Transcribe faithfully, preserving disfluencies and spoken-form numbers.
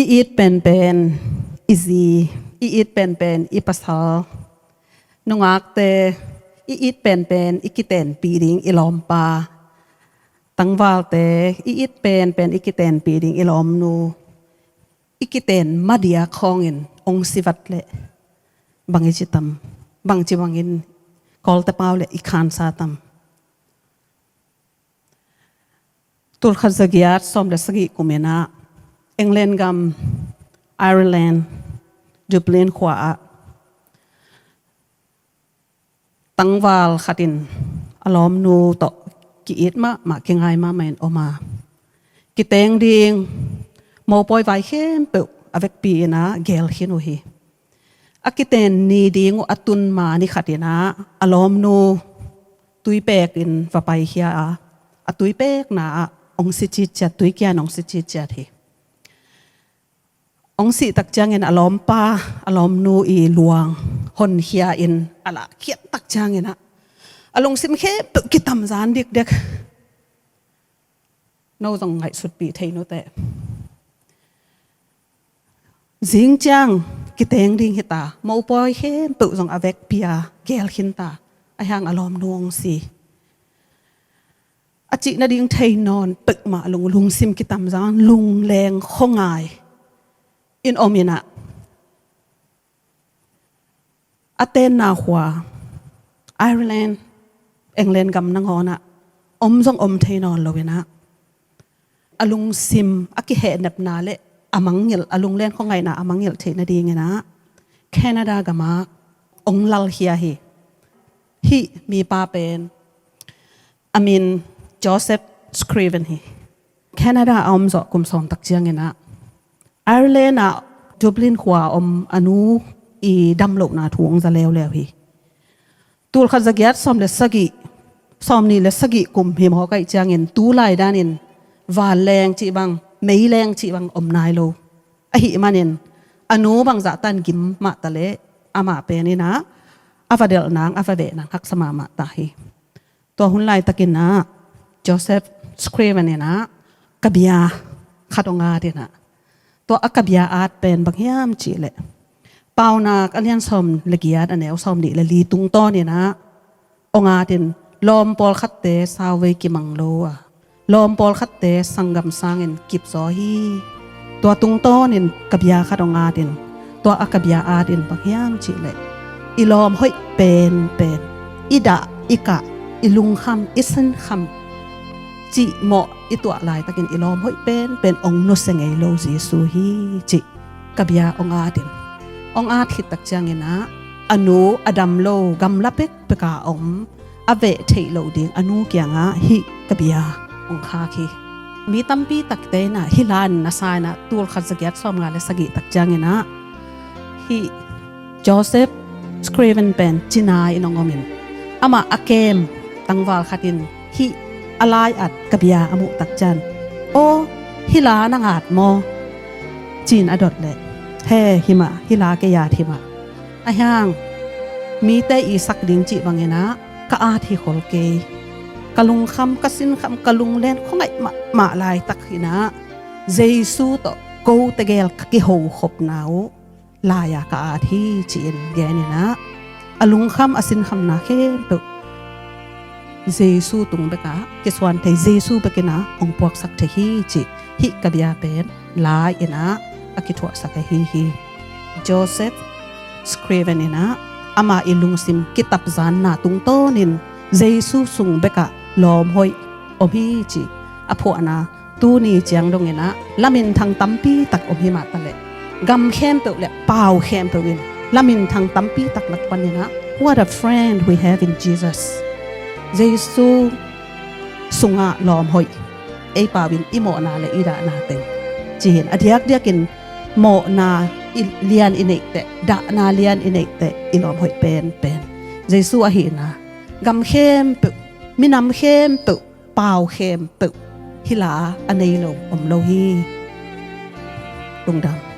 I it penpen i zi, i it penpen i pasal, nungakte, i it penpen i kitenpih ding i lawmpa, tangvalte, i it penpen i kitenpih ding i lawmnu, i kiten madiak khawngin ong sivat leh bang i ci tam, bang ci bangin Kawlte pau leh i khansa tam. Tulkhat zagiat sawm le sagih kuminah England gam, Ireland, Dublin khua ah tangval khatin a lawmnu tawh ki-it mahmah, kingai mahmah in om a, kiteng ding mopawi vai khempeuh a vekpi inah geel khin uh hi. A kiten ni ding uh a tun ma ni khat inah a lawmnu tuipek in va paikhia a, a tuipekna ah ong si citciat, tuikian ong si citciat hi. Ong sih tak ciangin a lawmpa, a lawmnu i luang honkhia in a lahkhiat tak cianginah a lungsim khempeuh kitamzan dikdek. No zong ngaihsutpih thei nuteh. Zing ciang kiteng ding hita, mopawi khempeuh zong a vekpi a geel khinta, ahi hang a lawmnu ong si. A cih nading thei nawn peuhmah lung, lungsim kitamzan, lungleng khuangai in om inah a tenna khua Ireland, England gam nangawnah om zong om thei nawn lo inah a lungsim a kihehnepna le a mangngilh, a lungleng khuangaihna a mangngilh theih nadinginah Canada gamah ong lalkhia hi. Hih mipa pen a min Joseph Scriven hi. Canada a om zawh kum sawm tak cianginah Ireland ah Dublin khua a om a nu i damlohna thu ong za leuleu hi. Tulkhat zagiat sawm le sagih, sawmnih le sagih kum hi mawk ahih ciangin tulai danin vanleng cih bang, meileng cih bang om nai lo. Ahih manin a nu bangzah tan gim mahta leh amah pen inah a va delh nang, a va veh nang haksa mahmah ta hi. Tua hun laitakinah Joseph Scriven inah ka bia khat ong at inah, tua a ka bia at pen bang hiam cihleh Paunak a lian sawm le giat, a neu sawmnih le li tungtawninah ong atin, lawm pawlkhatte sauvei kimang lo a, lawm pawlkhatte sanggam sangin kipzaw hi. Tua tungtawnin ka bia khat ong atin, tua a ka bia atin bang hiam cihleh i lawm hoih penpen, i dah, i kah, i lungkham, i sinkham cihmawh i tuah laitakin i lawm hoih penpen ong nusia ngei lo Jesu hi cih ka bia ong atin. Ong at khit tak cianginah a nu a dam lo, gamla pekpeka om, a veh theih loh ding a nu kiangah hih ka bia ong khak hi. Mi tampi takte inah hih la in na sa inah tulkhat zagiat sawmnga le sagih tak cianginah hih Joseph Scriven pen cina in ong om in, amah a kem tangval khatin hih a lai-at ka bia a muh tak ciang, "Aw, hih la nang at maw?" ci-in a dot leh, "He, hi mah, hih la kei at hi mah. Ahi hang mite i sak ding cih banginah ka at hi khol kei. Ka lungkham, ka sinkham, ka lunglen khuangaih mahmah laitak inah Jesu tawh ko tegel ka kihokhopna uh lai-a ka at hi," ci-in gen inah a lungkham, a sinkhamna khempeuh Jesu tung bekah kisuan thei, Jesu bek inah ong puaksak thei hi cih hih ka bia pen lai inah a kithuahsak ahi hi. Joseph Scriven inah ama i lungsim kitapzanna tungtawnin Jesu sung bekah lawm hoih om hi cih a phuahna tuni ciang donginah laminthang tampi tak om hi mahta leh gam khempeuh le pau khempeuh in laminthang tampi tak lak paninah, "What a friend we have in Jesus." Jesu sungah lawm hoih, ei pau in i mawhna le i dahna teng, ci-in a diakdiakin mawhna i lian i neih teh, dahna lian i neih teh i lawm hoih penpen Jesu ahihna, gam khempeuh, minam khempeuh, pau khempeuh hih la a nei lo om lo hi. Lungdam.